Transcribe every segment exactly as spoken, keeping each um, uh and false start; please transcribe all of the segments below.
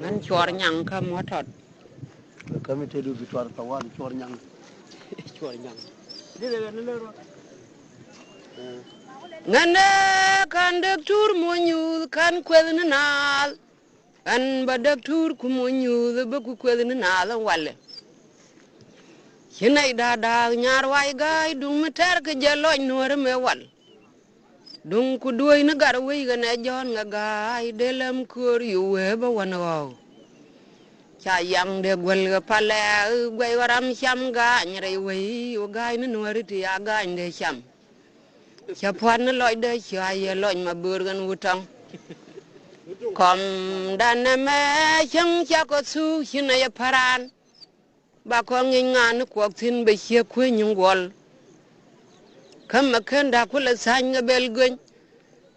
Ŋän cuɔr nyaŋ kä muɔ̱tɔt. Kä mi te du bi tuar thawal cuɔr nyaŋ. Cuɔr nyaŋ. Ŋän ɛ kan däk tuur muɔ̱ nyuuth kan kueth ni naath. Ɛn bä däk tuur ku muɔ̱ nyuuth bä ku kueth ni naath walɛ. Ci nɛy da̱a̱k da̱a̱k nyar wac ga̱a̱c duŋ mi tɛr kɛ jɛ lɔc nuɔ̱ɔ̱ri mëë wal. Duŋ ku duööc ni gat wec ɣän ɛ jɔ̱ɔ̱n ŋɛ ga̱a̱c dee läm köör yu wee bä wän ɣɔ̱ɔ̱k. Ca yaŋ dee guäl ɣä palɛ guɛc ɣä ram cam ga̱a̱ny rɛy wec ɣä ga̱a̱c ni nuääri ti a ga̱a̱ny dee cam. Cä pua̱t ni lɔcdä cua yɛ lɔc ma böör ɣän wut tɔ̱ŋ. Kɔm danɛ mɛ cäŋ ca kɔ thuk ci nɛ yɛ pa̱raan. Ba kɔŋ ŋi̱ny ŋa̱a̱n ni kuɔk thi̱n bɛ ciek kueeny in guɔl. Kä mɛ ken da̱k kulɛ tha̱ny ŋɛ bɛl gueny.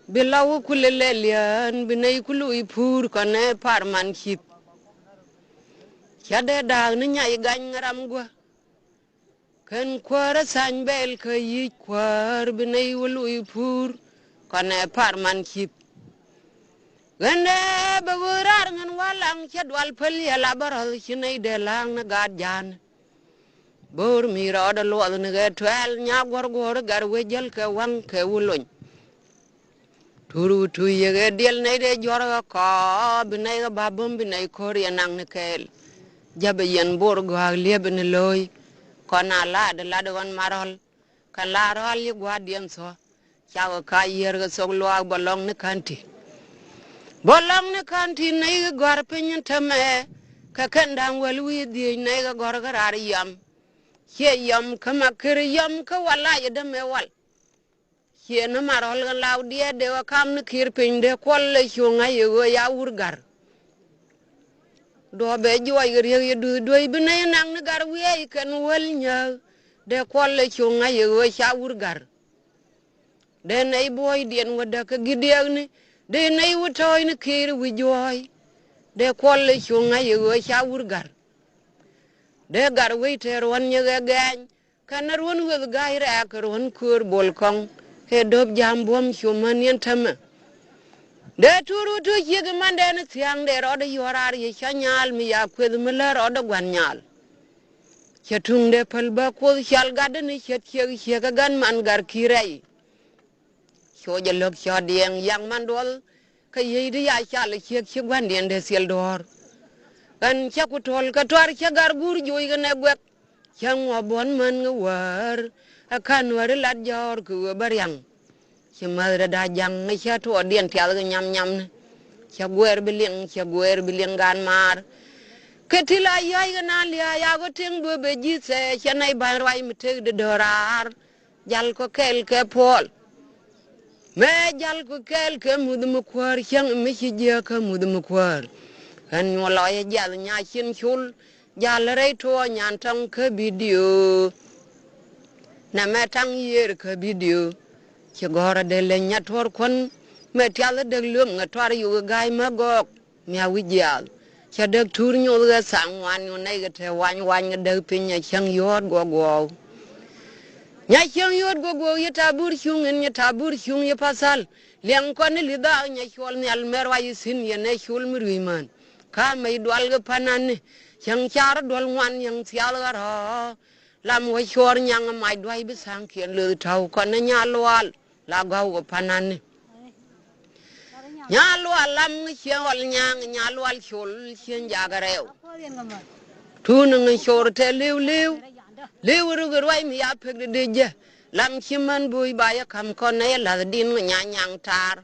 Bi lɔw kulɛ lɛ liään bi nɛy kulu i̱ puur kɔnɛ par man cip. Ca dee da̱a̱k ni nyay gany ŋɛ ram guä. Ken kuäärä tha̱ny bɛl kä yic kuäär bi nɛy wä luc puur kɔnɛ par man cip. Ɣän dee bɛ ɣöö raar ŋän wä laŋ cä dual päl yɛ la bä rɔ̱th ci nɛy dee la̱a̱ŋ ni gaat ja̱a̱n. Bo̱o̱r mi rɔɔdɛ luɔth ni ɣɛ tuɛɛl nya guɔ̱r guɔ̱r gat wee jäl kɛ waŋ kɛ wä lony. Tur wä tuc yɛ ɣɛ diɛl nɛy dee juɔ̱r ɣä kɔɔp bi nɛy ɣä ba bum bi nɛy ko̱r yɛ naŋ ni kɛɛl. Jäpɛ yɛn bo̱o̱r gɔ̱a̱k liep ni lo̱o̱y kɔn a laat lat ɣɔn marɔl. Kɛ la rɔal yi gua̱a̱r diɛn thuɔ̱. Cakɔ ka yiër kɛ thok luaak bä lɔŋ ni ka̱n ti. Bä lɔŋ ni ka̱n ti nɛy kɛ gɔ̱a̱r piny in tämɛ. Kɛ kɛn da̱ŋ wäl wi̱i̱ dhiec nɛy kɛ gɔ̱a̱r kɛ raar yam. Ciɛ yam kä ma kir yam kä wal la yɛ dämɛ wal. Ciɛ ni ma rɔl kɛ law diɛɛt dee wä kam ni kir piny dee kuɔl lɛ cuŋ a yɛ ɣöö ya wur ga̱r. Duɔ̱ɔ̱p bɛ juɔc kɛ riek yɛ duth duec bi nɛy naŋ ni gar wiɛɛc kɛn wäl nyääk. Dee kuɔl lɛ cuŋ a yɛ ɣöö ca wur gar. Dee nɛy buɔ̱ɔ̱cdiɛn wä däk kɛ gi̱diɛɛkni. Dee nɛy wä tɔ̱ɔ̱cni kiir wi̱c juɔ̱ɔ̱c. Dee kuɔl lɛ cuŋ a yɛ ɣöö ca wur gar. Dee gar wec tɛɛr ɣɔn nyɛ ɣɛ gɛɛny. Kɛn ruɔ̱n weth ga̱a̱c rɛɛk ruɔ̱n köör bol kɔŋ. Ëë do̱p jam buɔ̱m cu män yɛn tämɛ. Dee tuur wä tuc ciek iman dee ni thia̱a̱ŋ dee rɔɔdɛ yuɔ̱ɔ̱r raar yɛ cä nyaal mi ya kueth mi lär rɔɔdɛ gua̱n nyaal. Cɛ tuŋ dee päl bä kuoth cal gatdä ni ce̱t ciek ciek ɛ gan man gar ki̱i̱r rɛy. Cocɛ lo̱k cɔ̱ɔ̱t diɛŋ yak man duɔl. Kä yiëcdi ya cal ciek ci gua̱ndiɛn dee thil duɔ̱ɔ̱r. Ɣän cä ku tuɔl kɛ tuar cä gar guur joc kɛnɛ guɛk. Cä ŋuɔ̱p buɔ̱n män ŋä wäär. Ɛ ka̱n wäär ilat jɔ̱ɔ̱r kɛ ɣöö bä riaŋ. Ci mäth dee da̱a̱ ja̱ŋ ŋä cä tuɔɔdiɛn tiath kɛ nyam nyamni. Cä guɛɛr bi liŋ cä guɛɛr bi liŋ gaan maar. Kɛ ti la yäc kɛ naan lia̱a̱ yakɔ tiŋ duee ben ji̱ thɛɛ cɛ nɛy ba̱ny ruac mi tëk di döör raar. Jal kɔ kɛɛl kɛ puɔl. Mɛ jal kɔ kɛɛl kɛ muth mi kuäär cäŋ mi ci jiääk kä muth mi kuäär. Ɣän nyuɔ lɔcä jiath nya cin cul. Jal rɛy tuɔɔk nyan tɔŋ kä bidio. Nɛ mɛ taŋ yiër kä bidio. Ci gɔ̱rä dee leny nya tuɔr kuän. Mɛ tiath däk löm ŋɛ tuar yuk i̱ ga̱a̱c mä gɔɔk. Mia wi̱c jiaath. Cä däk tuur nyoth ɣä thaŋ ŋuan nyu nɛy kɛ te wany wany kɛ däk piny nya cäŋ yɔ̱ɔ̱t guɔ guɔɔk. Nya cäŋ yɔ̱ɔ̱t guɔ guɔɔk yɛ ta̱a̱ bur cuŋ in yɛ ta̱a̱ bur cuŋ yɛ pathal. Liɛŋ kɔn ni li̱th a nya cuɔl nhial mɛr wa yɛ thi̱n yɛ nɛ cul mi rui̱c män. Ka mɛy dual kɛ panani. Cäŋ car duɔl ŋuan yäŋ thiath ɣä rɔ̱. Lam wä cuɔr nyaŋ mac dua̱c bi tha̱a̱ŋkiɛn löth täw kɔn ni nya lual. La gɔw kɛ panani. Nya lual lam ŋä ciɛ ɣɔl nyaŋ nya lual col ciɛ nyak rɛw. Tun ŋä cor tɛ liw liw. Liw ruk ruac mi ya pek di di jɛ. Lam ci män buc ba yɛ kam kɔn nɛ yɛ lath din ŋä nya nyaŋ tar.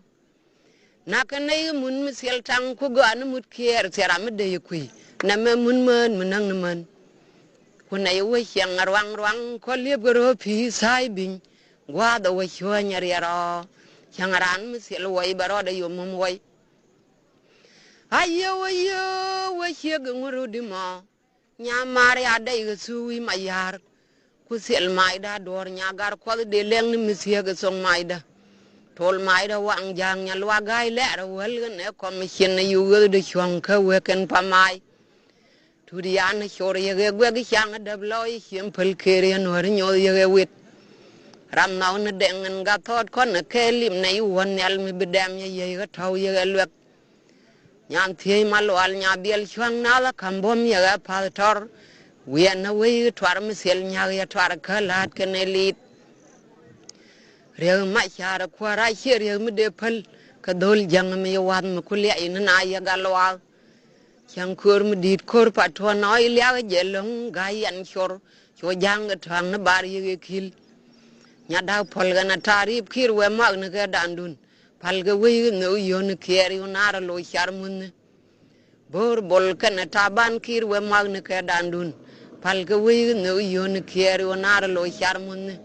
Nak kɛ nɛy mun mi thil taŋ ku gɔaa ni mut kiɛɛr thiara mi dee yɛ kui̱. Nɛ mɛ mun män mi näk ni män. Ku nɛy wä ciɛŋ ruaŋ ruaŋ kɔ liep kɛ rɔ pi̱i̱ tha̱a̱c bi̱ny. Gua̱a̱th ɛ wä cuäny ɛ riɛr ɔ. Cäŋ raan mi thil wuɔy bɛ rɔɔdɛ yom mum wuɔy. Ayieu ayieu wä ciek iŋu rut imɔ. Nya mar ya dɛy kɛ thuk wi̱i̱ ma ya̱r. Ku thil macda duɔ̱ɔ̱r nya gar kuɔth dee lɛŋ ni mi thieek kɛ thok macda. Tol macda waŋ ja̱a̱ŋ nya luak ga̱a̱c lɛɛr ɛ wäl kɛn ɛ kɔm cin ɛ yuk ɣöth dee cuɔ̱ŋ kä wek kɛn pa mac. Tut yan cor yek ɛ guɛk i̱ caŋ ɛ däp lɔɔc i̱ ciem päl ker yɛn wär i̱ nyoth yek ɛ wit. Ram nhɔk ni dɛŋ ɛn gat thɔɔt kɔn ɛ kɛɛl lim nɛ i̱ wuɔ̱n nhial mi bi dɛm yɛ yiey kä tɔ̱w yek ɛ luɛk. Nyan thiec ma lual nya biɛl cua̱ŋ nath ɛ ka̱m buɔ̱m yɛ ɣɛ pa̱th tɔr. Wiɛn ɛ wec tuar mi thil nyak yɛ tuar kä la̱a̱t kɛnɛ li̱i̱t. Riek Machar kuäär a ciɛ riek mi dee päl. Kɛ dho̱l jäŋ mi yɛ wa̱th mi ku liac ni na yɛ gal luaak. Cäŋ köör mi di̱i̱t ko̱r pa tuɔ̱n ɔ iliak jɛ lo̱ŋ ga̱y yɛn cor. Cu ja̱a̱ŋ kɛ tɔ̱a̱ŋ ni bar yek iki̱l. Nya da̱k puɔl kɛn a ta̱a̱ riip ki̱i̱r wee muak ni kɛ da̱a̱ndun. Pal kɛ wec kɛ nhök yio̱n ikiɛɛr i̱ wä naar loc car muthni. Bo̱o̱r bol kɛn a ta̱a̱ ban ki̱i̱r wee muak ni kɛ da̱a̱ndun. Pal kɛ wec kɛ nhök yio̱n ikiɛɛr i̱ wä naar loc car muthni.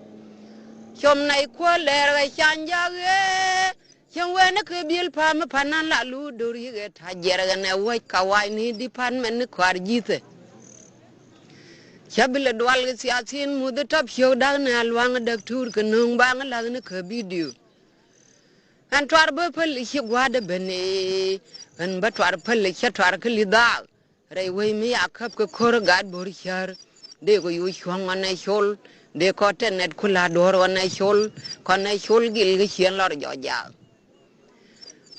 Com nɛy kuäär lɛɛr kɛ can ja̱k ëë. Cieŋ wen ni kɛ biël pa̱a̱m mi pa̱n an la luut do̱r yikɛ ta̱ jiɛrɛ kɛn ɛ wäc ka wa̱a̱cni department ni kɔaar ji̱thɛ. Cä bi lɛ dual kɛ thiathin muth tɔp ciök da̱k ni a lua̱ŋ däk tuur kɛ nööŋ baŋ la̱th ni kä bidio. Ɛn tuar bä päl i̱ ci gua̱a̱dä ben i̱ ɛn bä tuar päl i̱ cä tuar kä li̱th dhaak. Rɛy wec mi ya käp kɛ ko̱r gat bo̱r cär. Dee kɔ yu cuɔ̱ŋ ɣɔn ɛ col. Dee kɔ tɛ nɛt ku la duɔ̱ɔ̱r ɣɔn ɛ col. Kɔn ɛ col gil kɛ ciɛn lɔr jɔk jaak.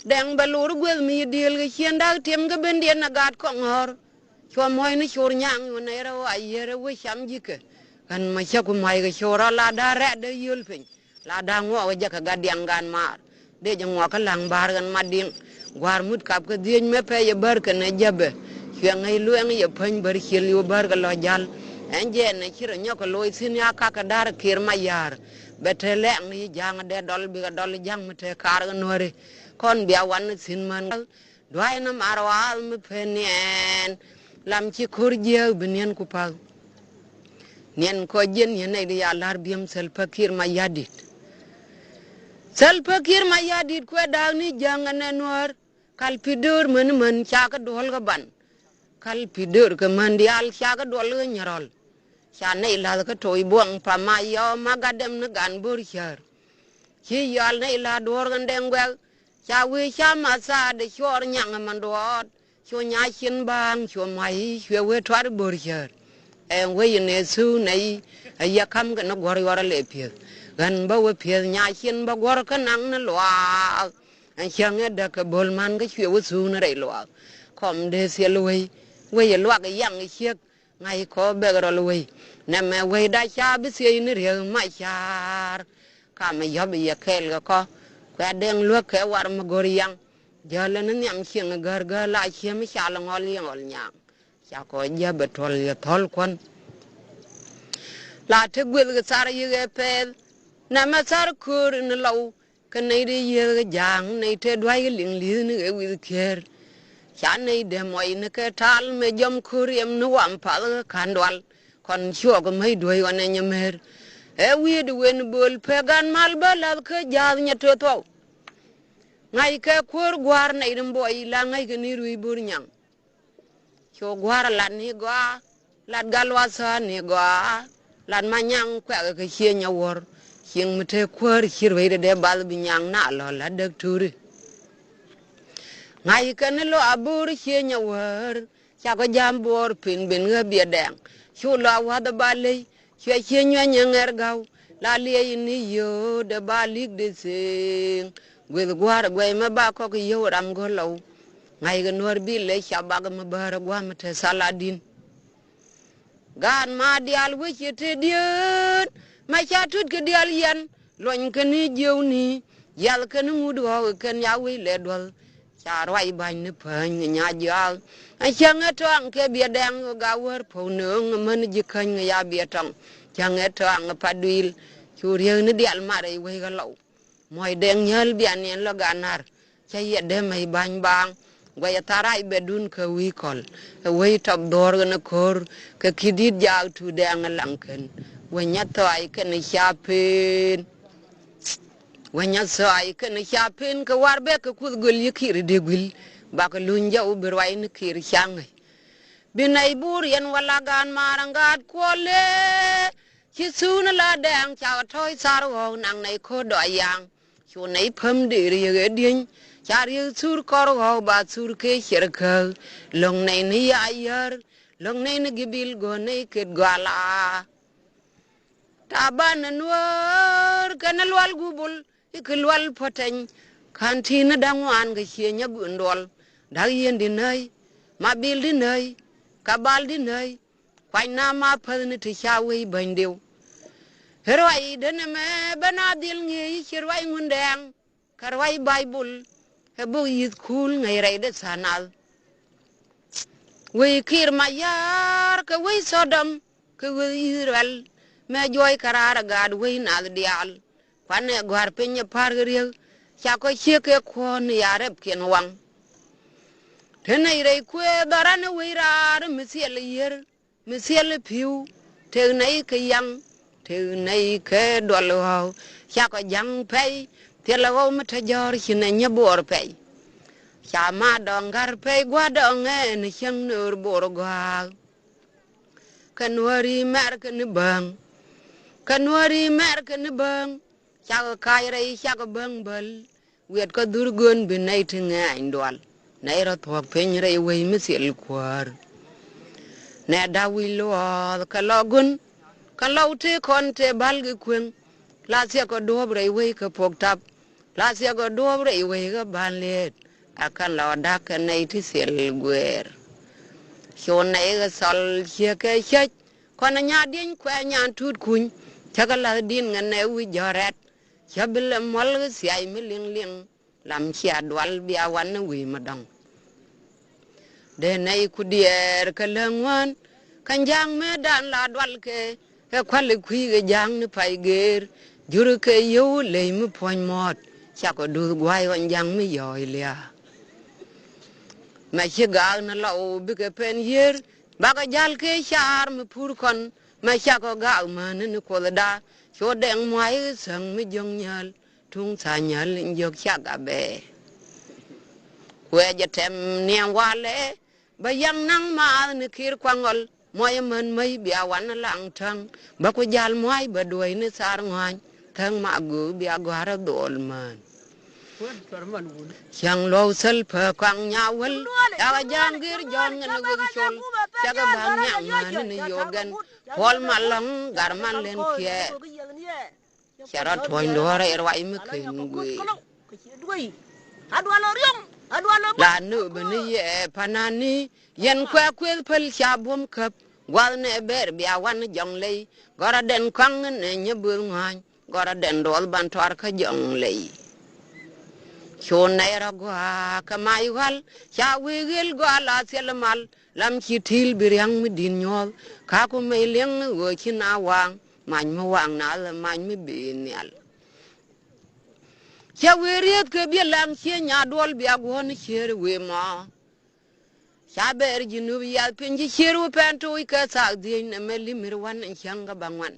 Dɛŋ bɛ lor gueth mi yi diëël kɛ ciɛn da̱k tiɛm kɛ ben diɛn ɛ gat kɔŋ ɣɔ̱r. Cuɔ muɔ̱cni cor nyaŋ ɣɔn ɛ rɛw a yiër ɛ wec cam ji̱kɛ. Ɣän mɔ cä ku mua̱c kɛ cor ɔ la da̱a̱ rɛ̈t dee yiöl piny. La da̱ŋ ŋuɔk jɛ kɛ gat diaŋ gan maar. Dee jɛ ŋuɔk kä la̱ŋ ba̱a̱r ɣän mat diŋ. Gua̱a̱r mut kap kä dhiec mɛ pɛc ɛ bär kɛnɛ jäpɛ. Cuɛ ŋäc luɛŋ yɛ päny bär ciël yuu bär kɛ lɔ ja̱l. Ɛn jɛ ɛn ɛ ci rɔ nyɔk kɛ loc thi̱n ya kakä da̱r kiɛr ma ya̱a̱r. Bɛ te lɛŋ yi ja̱a̱ŋ dee dɔl bikɛ dɔl ja̱a̱ŋ mi te kaar kɛ nuääri. Kɔn bia wan thi̱n män. Dua̱a̱cnä mar waal mi pen niɛn. Lam ci ko̱r jiääk bi niɛn ku pa̱th. Niɛn kɔ jiɛn yɛn nɛy di ya la̱r biɛm Salva Kiir Mayardit. Salva Kiir Mayardit kuɛ da̱a̱k ni jäŋ ɛnɛ nuäär. Kal pi döör män män ca kä duɔ̱l kä ban. Kal pi döör kɛ män diaal ca kä duɔ̱l kä nyärɔl. Ca nɛy la̱th kä toc buɔ̱ŋ pa ma yɔ ma gat dɛm ni gan bo̱r cäär. Ci yɔal nɛy la̱th duɔ̱ɔ̱r kɛn dɛŋ guɛk. Ca wee ca ma thaat de cuɔɔr nyaŋ ɛ man duɔɔt. Cu nya cin baaŋ cu ma̱c cuɛ wee tuar bo̱r cäär. Ɛn wee yɛ nɛ thuuk nɛy ɛ yɛ ka̱m kɛ ni guɔ̱r yuɔr ɛ lɛ pi̱eth. Ɣän bä wee pi̱eth nya cin bä guɔ̱r kä naŋ ni luaak. Ɛn cäŋ ɛ däk kɛ bo̱l man kä cuɛ wee thuuk ni rɛy luaak. Kɔm dee thiɛl wee wee yɛ luak ɛ yaŋ ɛ ciek. Ŋa̱c kɔ bɛk rɔl wei nɛmɛ wei da ca bi thiec ni Riek Macar. Kamɛ yɔp yɛ kɛɛl kɛ kɔ kuɛ dɛŋ luäk kɛ war mi go̱r yaŋ. Jäl ni nhiam cieŋ gär gär la ciemi cal ŋɔl yɛ ŋɔl nyaŋ. Ca kɔ jiäp bɛ tuɔl yɛ thɔl kuɔn. La te gueth kɛ thar yik ɛ pɛth nɛmɛ thar köör ni lɔw. Kä nɛy di yiëëth kä ja̱a̱ŋ nɛy te dua̱c kä liŋ li̱th ni ɣɛ wi̱i̱ kiɛɛr. Ca nɛy dee mɔc ni kɛ tal mɛ jɔm ko̱r riɛm ni wam path kä ka̱n dual. Kɔn cuɔk mäc duäc ɣɔn ɛ nyɛ mer. Ɛ wi̱i̱ di wen böl pek gan mal bä lath kä ja̱a̱th nyɛ te thuɔw. Ŋa̱c kɛ kuäär gua̱a̱r nɛy di buɔy la ŋa̱c kɛ ni rui̱c bo̱r nyaŋ. Cu gua̱a̱r lat ni gɔaa, lat gal wa thäär ni gɔaa, lat ma nyaŋ kuɛk kɛ cie nyɛ wuɔ̱r. Cieŋ mi te kuäär ci ruecdɛ dee bath bi nyaŋ na lɔ lat däk tuuri. Ŋa̱c kɛn ni lɔ abo̱o̱r cie nyɛ wuɔ̱r. Cakɔ ja̱a̱m buɔɔr pin ben ɣä biɛ dɛŋ. Cu lɔ a wa̱th ba ley. Cuɛ cie nyuɛny ɛ ŋɛr ga̱w la liɛc ni yio̱o̱dɛ ba lik di thiŋ. Gueth gua̱a̱r guɛy mɛ ba kɔk yio̱w ram go̱l lɔw. Ŋa̱ckɛ nuäär bi lec ca bak mɛ bäär ɛ gua̱a̱m te thaladin. Gaat ma diaal wec ci te dieen mɛ ca tut kɛ diaal yɛn. Luɔny kɛn i̱ jiëwni yiath kɛn i̱ ŋut ɣɔ̱k kɛn ya wec lɛ duɔ̱th. Ca ruac ba̱ny ni päny nya jiaak. Ɛ cäŋ ɛ tɔaŋ kɛ biɛ dɛŋ ɣöö ga wär puɔ̱u nööŋ män ji̱ käny ŋä ya biɛ tɔŋ. Cäŋ ɛ tɔaŋ ɛ pat duil cu riek ni dial mat rɛy wec ɣä lɔw. Muɔc dɛŋ nyäl bia niɛn lɔ ga nar. Cä yɛ dee mɛy ba̱ny baaŋ guɛc ɛ thar rac bɛ dun kä wi̱i̱ kɔl. Ɛ wec tɔp dhuɔ̱ɔ̱r ɣän ɛ ko̱r kɛ ki̱t di̱t jaak tu dɛŋ ɛ laŋ kɛn. Wec nya thɔac kɛn ɛ ca peen. Wä nya thɔac kɛn ca pen kɛ war bɛ kɛ kuth göl yi kir di guil. Bakɛ luny jɔw bi ruac ni kir caŋ. Bi nɛy bur yɛn wä la gaan maar ŋaat kuɔlɛ. Ci thuun la dɛŋ ca tɔ̱ɔ̱c thar ɣɔw naŋ nɛy ko̱r dɔac yaŋ. Cu nɛy päm dee riek ɛ dieny ca riek thur kɔr ɣɔw ba thur kɛ ciɛr käk. Lo̱ŋ nɛy ni ya yär lo̱ŋ nɛy ni gibil go̱o̱n nɛy ket gɔala. Taban ɛ nuäär kɛn ɛ lual gubul i̱ kɛ lual puɔ̱tɛny. Ka̱n ti̱i̱n ɛ da̱ŋ wan kɛ ciëny ɛ gun duɔl. Da̱k yiendi nöi, ma bildi nöi, ka baldi nöi, kuany na ma päthni ti ca wei bäny diw. Ruac denɛ mɛ bä na dhil ŋi̱i̱c ci ruac Ŋundɛɛŋ, kä ruac Baibul ɛ buk yi̱th kuul ŋäc rɛy dee tha̱a̱ŋ nath. Wei Kiir Mayar kɛ wei Thɔdɔm kɛ wei Ithɛrɛl, mɛ juɔc kɛ raar ɛ gaat wei nath diaal. Kuanɛ gɔ̱a̱r piny ɛ pa̱r kɛ riek, ca kɔ ciek kɛ kuɔ̱n ya rɛpkiɛn waŋ. Te nɛy rɛy kuëë dhɔran ɛ wei raar mi thiɛl ɛ yiër, mi thiɛl ɛ pi̱w, tëk nɛy kɛ yaŋ, tëk nɛy kɛ duɔl ɣɔ̱ɔ̱k, cakɔ ja̱ŋ pɛy, thiɛl ɛ ɣɔw mi te jɔ̱ɔ̱r ci nɛ nyɛ bo̱o̱r pɛy. Ca ma dɔ̱ŋ ga̱r pɛy gua̱dɔ̱ŋ ɛn cäŋ nöör bo̱o̱r gɔ̱a̱k. Kɛ nuääri mɛr kɛ ni bäŋ, kɛ nuääri mɛr kɛ ni bäŋ, cakɔ kac rɛy cakɔ bäŋ bäl. Wiɛt kä dhur gön bi nɛy ti ŋɛɛny dual, nɛy rɔ thuɔ̱k piny rɛy wei mi thil kuäär. Nɛ da̱k wi̱c luɔɔth kɛ lɔ gön, kɛ lɔw tëë kɔn tëë bal kɛ kueŋ. La thiɛk kɛ duɔ̱ɔ̱p rɛy wei kɛ puɔk tap, la thiɛk kɛ duɔ̱ɔ̱p rɛy wei kɛ ban liet. A kɛn lɔ da̱k kɛ nɛy ti thil guëër. Cu nɛy kɛ thɔl ciek kɛ cäc, kɔn nya dieny kuɛ nyan tut kuny. Cä kɛ la̱th din ŋɛ nɛ wi̱c jɔ̱ rɛt. Cä bi lɛ muɔl kɛ thiac mi liŋ liŋ. Lam cia dual bia wan ni wi̱i̱ mi dɔ̱ŋ. Dee nɛy ku diɛɛr kɛ läŋ ŋuään, kä ja̱a̱ŋ mëëdan la dual kɛ, ɛ kual ɛ kui̱ kɛ ja̱a̱ŋ ni pay geer. Jur kɛ yio̱w ley mi puɔ̱ny muɔ̱ɔ̱t, cakɔ duth gua̱a̱c ɣɔn ja̱a̱ŋ mi yɔɔc lia̱a̱. Mɛ ci gaak ni lɔw bikɛ pen yiër, bakɛ ja̱l kɛ caar mi pur kɔn, mɛ cakɔ gaak mäni ni kuothda, cu dɛŋ mua̱a̱c kɛ thäŋ mi jiök nyääl. Tuŋ tha̱a̱ŋ nyäl in jiök cak a bɛɛ. Kuɛ jɛ tɛm niɛŋ walɛ, bä yaŋ naŋ maath ni Kiir Kuaŋɔl, muɔc män mäc bia wan laŋ täŋ, bä ku jal mua̱a̱c bä duɔ̱c ni thar ŋɔ̱a̱ny, täŋ ma göök bia gɔ̱a̱r a dhuɔl män. Cäŋ luɔ̱k thäl pä kɔaŋ nya wäl, cakɛ ja̱a̱ŋ gir jɔ̱ɔ̱n ŋän ni wek col, cakɛ ba̱a̱ŋ niaŋ män ni yogɛn, puɔl ma lɔ̱ŋ gar man len kiɛɛr. Cɛ rɔ tuɔ̱ny duɔ̱ɔ̱r rɛy ruac mi ken guëër. La nööbä ni yɛ panani, yɛn kuɛ kuëth päl ca buɔ̱m käp, gua̱th nɛ bɛɛr bia wan jɔŋ ley, gɔrä dɛn kɔaŋ nɛ nyɛ böth ŋɔ̱a̱ny, gɔrä dɛn duɔth ban tuar kä jɔŋ ley. Cu nɛy rɔ gɔaa kɛ mac ɣɔ̱a̱l, ca wee ɣel gɔaa la thiɛl mal, lam ci ti̱i̱l bi ria̱ŋ mi di̱t nyuɔ̱ɔ̱th, kaku mec liɛŋ ɣöö ci na waaŋ, mac mi waŋ na lɛ mac mi ben nhial. Cɛ wëë rieth kɛ biɛ laŋ cië nya duɔl bia guɔ̱n ciëër wëë mɔ. Ca bɛɛr ji̱ nup yath piny ci ciëër wä pɛn toc kɛ thaak dhiec nɛ mɛ limir wan in cäŋ kɛ ba ŋuan.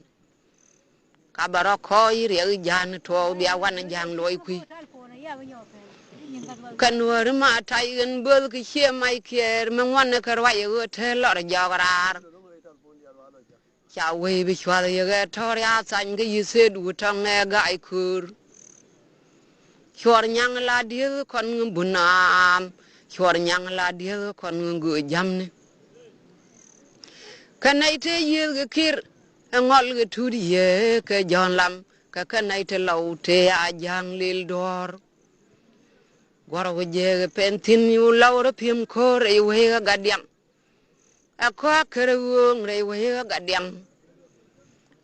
Ka bɛ rɔ kɔɔc riɛk ja̱a̱n tuɔɔk bia wan ja̱a̱n luɔc kui̱. Kɛ nuääri ma tac ɣän böth kɛ cië mac kiɛɛr mɛ ŋuan kɛ ruac ɣöö te lɔr jɔɔk raar. Ca wei bi cuath yɛ ɣɛ tɔ̱r ya thany kä yi thet wut tɔ̱ŋ ɛ ga̱a̱c köör. Cuɔr nyaŋ la dieth kɔn ŋä bunaam, cuɔr nyaŋ la dieth kɔn ŋä göö jamni. Kä nɛy te yieth kɛ kir ɛ ŋɔl kɛ tut yɛ kɛ jɔ̱ɔ̱n lam, kä kä nɛy te lɔw te a ja̱a̱ŋ lil duɔ̱ɔ̱r. Guɔ̱r wä jɛ kɛ pɛn thi̱n yu lɔw rɔ pi̱em ko̱r ɛ wee ɣä gat diaŋ. Ɛ kɔak kärɛ ɣööŋ rɛy wee ɣä gat diaŋ.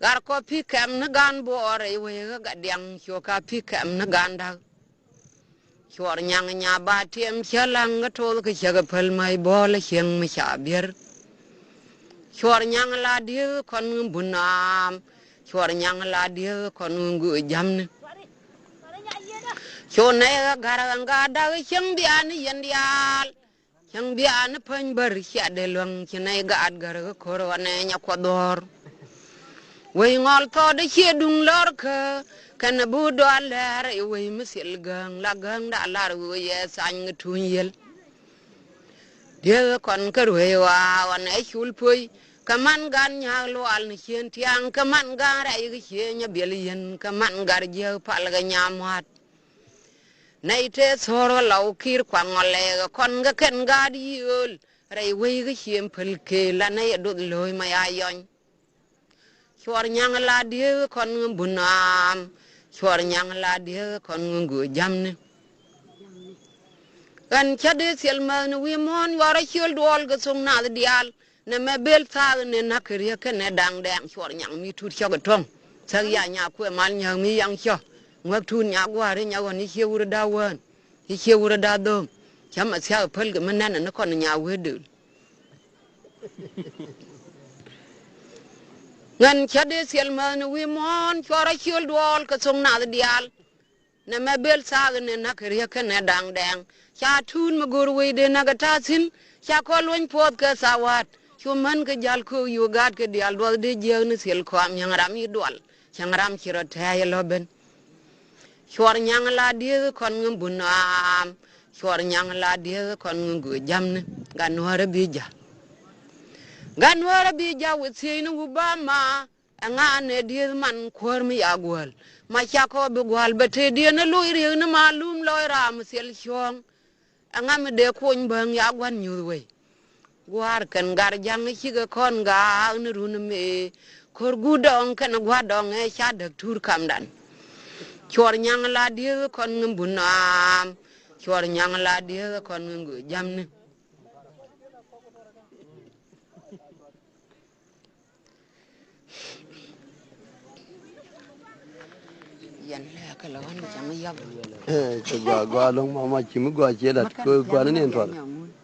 Gat kɔ pi̱ kɛm ni gan buɔɔr rɛy wee ɣä gat diaŋ, cuɔ ka pi̱ kɛm ni gan da̱k. Cuɔr nyaŋ nya ba tiɛm cä laŋ kä toth kä cäk ɛ päl mäc bɔɔl ɛ cieŋ mi ca bier. Cuɔr nyaŋ la dieth kɔn ŋä bunaam, cuɔr nyaŋ la dieth kɔn ŋä göö jamni. Cu nɛy ɣä ga̱r ɣä gat da̱k cieŋ bia ni yɛn diaal. Cäŋ bia ni päny bär cia dee luäŋ ci nɛy gaat gär kä ko̱r ɣɔnɛ nya kuɔth dhɔr. Wec ŋɔl thɔɔt cie duŋ lɔr kä kɛn bi dual lɛr i̱ wec mi thil gäŋ la gäŋda lar ɣöö yɛ thany ŋä tuny yel. Dieth kɔn kä ruec ɣɔaa ɣɔnɛ cul puɔy kɛ man gan nyaak lual ni cien tiaŋ kɛ man gan rɛy kä cie nya biɛl yien kɛ man gar jiäk pal kɛ nya mua̱a̱t. Nɛy tëë thuɔ̱ɔ̱r ɣä lɔw ki̱i̱r kuaŋ ɣɔlɛ ɣä kɔn kä kɛn gaat yiööl rɛy wec kä ciem päl keel la nɛy ɛ doth lo̱o̱c ma ya yɔny. Cuɔr nyaŋ la dieth kɔn ŋä bunaam, cuɔr nyaŋ la dieth kɔn ŋä göö jamni. Ɣän cä dee thil mäth ni wi̱i̱ muɔ̱ɔ̱n, cuarɛ ciöl duɔɔl kɛ thok nath diaal. Nɛmɛ bël thaak ni näk kɛ riek kɛnɛ da̱ŋ dɛŋ, cuɔr nyaŋ mi tut cäk ɛ tuɔ̱ŋ. Thäk ya nyakuɛ mal nyäk mi yaŋ cä. Ŋuäk tut nyagua̱a̱ri nyaɣɔn i̱ cie wurɛ da̱a̱ wään, i̱ cie wurɛ da̱a̱ dho̱o̱m. Cä ma thia̱k päl kɛ mi nɛnɛ ni kɔn nya wee döl. Ɣän cä dee thil mäth ni wi̱i̱ muɔ̱ɔ̱n, cuarɛ ciöl duɔɔl kɛ thok nath diaal. Nɛmɛ bël thaak ni näk kɛ riek kɛnɛ da̱ŋ dɛŋ. Ca tuut mi go̱o̱r wecdɛ näk ɛ ta̱a̱ thi̱n. Ca kɔn luɔ̱ny puɔth kɛ thawa̱a̱t. Cu män kɛ ja̱l köök yio̱o̱k gaatkɛ diaal duɔth dee jiääk ni thil kɔam, cäŋ ram i̱ dual, cäŋ ram ci rɔ tɛ̈ɛ̈c ɛ lɔ ben. Cuɔr nyaŋ la dieth kɔn ŋä bun am. Cuɔr nyaŋ la dieth kɔn ŋä göök jamni. Gat nuäärä bi ja̱. Gat nuäärä bi ja̱ wä thiecni wä ba ma. Ɛŋa nɛ dieth man kuäär mi ya guäl. Ma cakɔ bi gua̱l bɛ tëëdiɛn ɛ loc riek ni ma lum lɔc ram thil cuɔ̱ɔ̱ŋ. Ɛŋa mi dee kuny bäŋ ya gua̱n nyuuth wei. Gua̱a̱r kɛn gar ja̱ŋ cikɛ kɔn gaak ni run mëë. Ko̱r guut dɔŋ kɛn gua̱a̱r dɔŋ ɛ ca däk tuur kamdan. Cuɔr nyaŋ la dieth kɔn ŋä bun am. Cuɔr nyaŋ la dieth kɔn ŋä göök jamni. Yɛn lɛ kɛ lɛ ɣän cɛ mi yap. Ɛ, cɛ gɔaa, gɔaa ɛlɔ̱ŋ mama, ci mi gɔaa ciɛ lat kɛ gɔaa ni ni ɛn tual.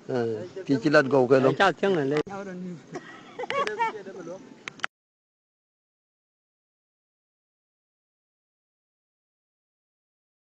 Ɛ, ti ci lat gɔw kɛ ɛlɔ̱ŋ. Ca thiäŋ ɛ lɛ.